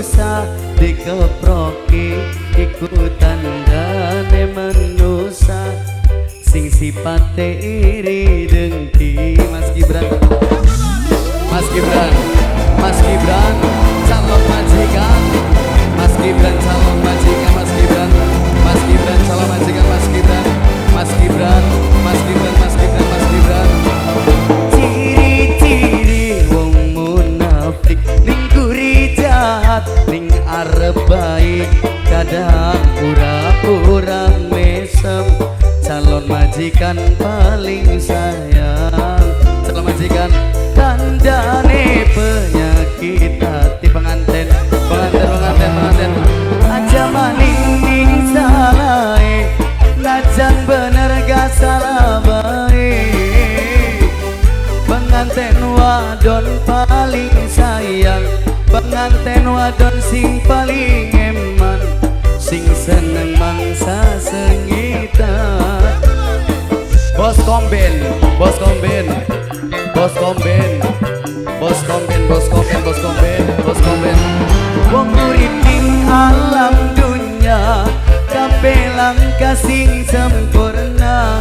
susah dikeproki iku tandane menusa sing sipate iri dengki. Mas Gibran, Mas Gibran, Mas Gibran calon majikan, Mas Gibran calon majikan, Mas Gibran, Mas Gibran calon majikan, Mas Gibran, Mas Gibran, Mas Gibran, Mas Gibran, Mas Gibran. Ciri-ciri wong munafik ning guri jahat ning arep baik kadang pura-pura mesem. Calon majikan paling sayang, calon majikan tandane penyakit hati. Penganten, penganten, penganten, penganten. Aja maning ning salahe, najan bener gak salah bae. Penganten wadon paling sayang, penganten wadon sing paling eman, sing seneng mangsa sengita. Bos komben, bos komben, bos komben, bos komben, bos komben, bos komben, bos komben. Wong urip ning alam dunya kabeh langkah sing sempurna.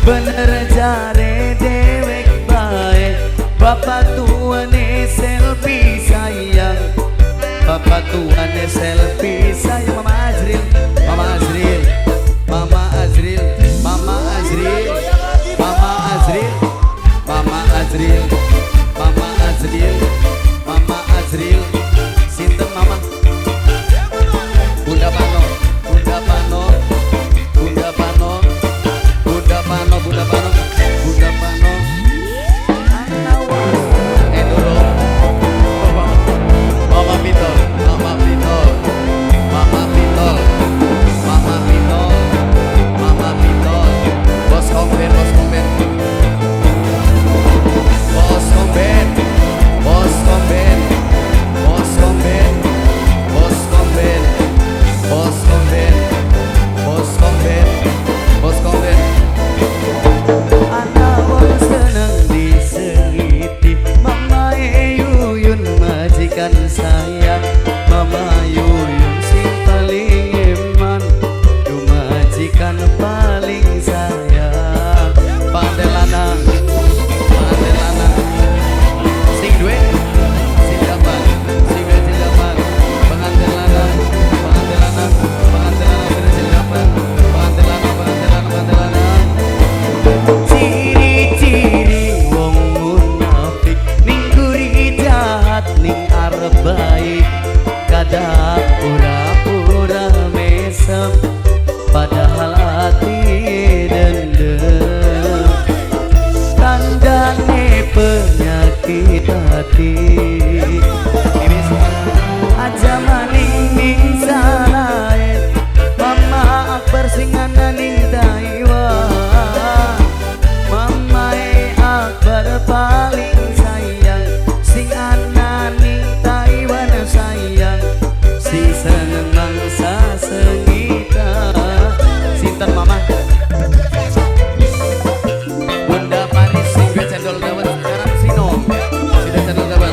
Bener jare dewek bae, bapak tuane selfie sayang, bapak tuane selfie sayang. Mama Azril, Mama Azril, Mama Azril, Mama Azril, Mama Azril, Mama Azril, Mama Azril, Mama Azril. Sinten Mama? Bunda Pano, Bunda Pano, Bunda Pano, Bunda Pano, Bunda Pano, Bunda Pano. Endoro, Mama Pitol, Mama Pitol, Mama Pitol, Mama Pitol, Mama Pitol. Bos komben, bos komben, bos komben, bos komben, bos komben, bos komben, bos komben, bos komben, bos komben. Anak wong seneng disengiti, Mama Yuyun majikan sayang, Mama Yuyun sing paling eman, du majikan paling sayang. Pengantin lanang, pengantin lanang, sing duwe sing dapat, sing duwe sing dapat. Pengantin lanang, pengantin lanang, pengantin lanang sing duwe sing dapat. Pengantin lanang, pengantin lanang, pengantin lanang. Ciri-ciri wong munafik ning guri jahat ning arep baik kadang pura-pura mesem padahal hati dendam. Tandane penyakit hati. Aja maning ning salahe, Mama Akbar sing ana ning Taiwan, Mamae Akbar paling sayang, sing ana ning Taiwan sayang, sing seneng mangsa sengita. Sinten Mama? Bunda Paris sing duwe cendol dawet sekarang sino. Sing duwe cendol dawet.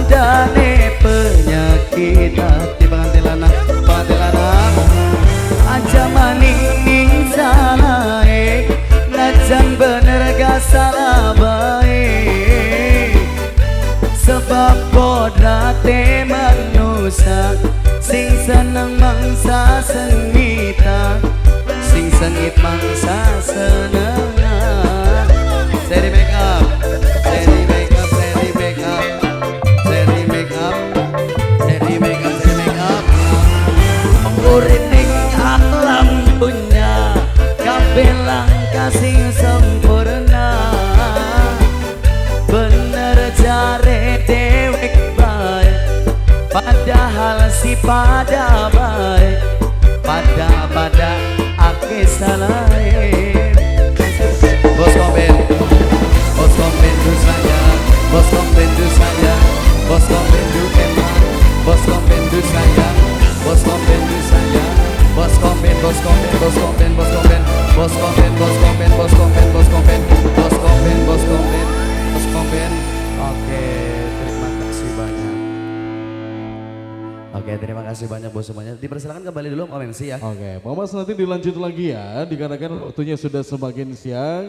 Tandane penyakit hati. Pengantin lanang, pengantin lanang, aja maning ning salahe, najan bener gak salah bae. Sebab kodrate manusa, sing seneng mangsa sengita, sing sengit mangsa seneng. Seri make up, seri make up, seri make up, seri make up, seri make up, seri make up. Urip ning alam dunya, kabeh langkah sing sempurna. Bener jare dewek bae, padahal si pada bae, pada pada ake salahe. Bos komben, bos komben du sayang, bos komben du sayang, bos komben du eman, bos komben du sayang, bos komben du sayang, bos komben, bos komben, bos komben, bos komben, bos komben, bos komben, bos komben, bos komben, bos komben, bos komben, bos komben. Oke, terima kasih banyak. Oke, terima kasih banyak bos semuanya. Dipersilakan kembali dulu Om MC ya. Oke, Mas, nanti dilanjut lagi ya, dikarenakan waktunya sudah semakin siang.